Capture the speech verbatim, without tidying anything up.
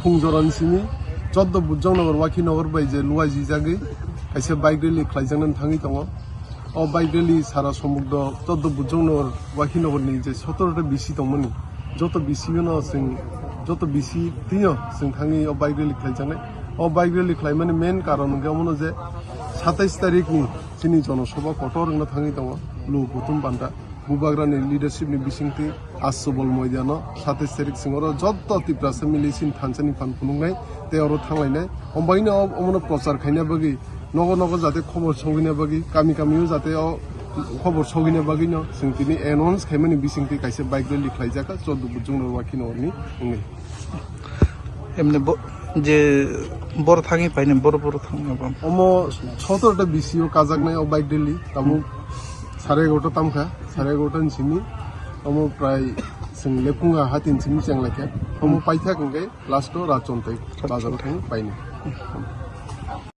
Phung jorani simi choddo Bujong Nagar, Wakhi Nagar bai je luai jijagwi kaisa bike rally khlaijaknani thangwi tongo. O bike rally sara somudro choddo Bujong Nagar, Wakhi Nagar ni je sotoro ta B C tongmani, joto B C no chwng, joto B C twiyo chwng thangwi o bike rally khlaijaknai. O bike rally khlaimani main karon hwnkhe omono je satais tarikh ni chini jonosabha kotor wngna thangwi tongo, luku kuthum panda. Bubagrani leadership ni bisingtwi Asubol moidano satais tarik singoro joto Tiprasa mili sin thansa ni phan phunuknai tei oro thanglainai. Ombaino omono prochar khaina bagwi nogo nogo jate khobor sogwina bagwi, kami kami o jate o khobor sogwina bagwi no chwng tini announce khaimani bisingtwi kaisa bike rally khlaijak kha choddo Bujong Nagar, Wakhi Nagar ni wngwi. Emne bo-, je bor thangwi paine bor bor thangma bam. Omo sotoro ta B C o kajaknai o bike rally, tamo sare egarota tamkha, sare egarota ni simi, omo prai chwng lephunga hatin simi chenglaikha, omo paithak hwnkhe last o Rachontoi bazar o thangwi painai.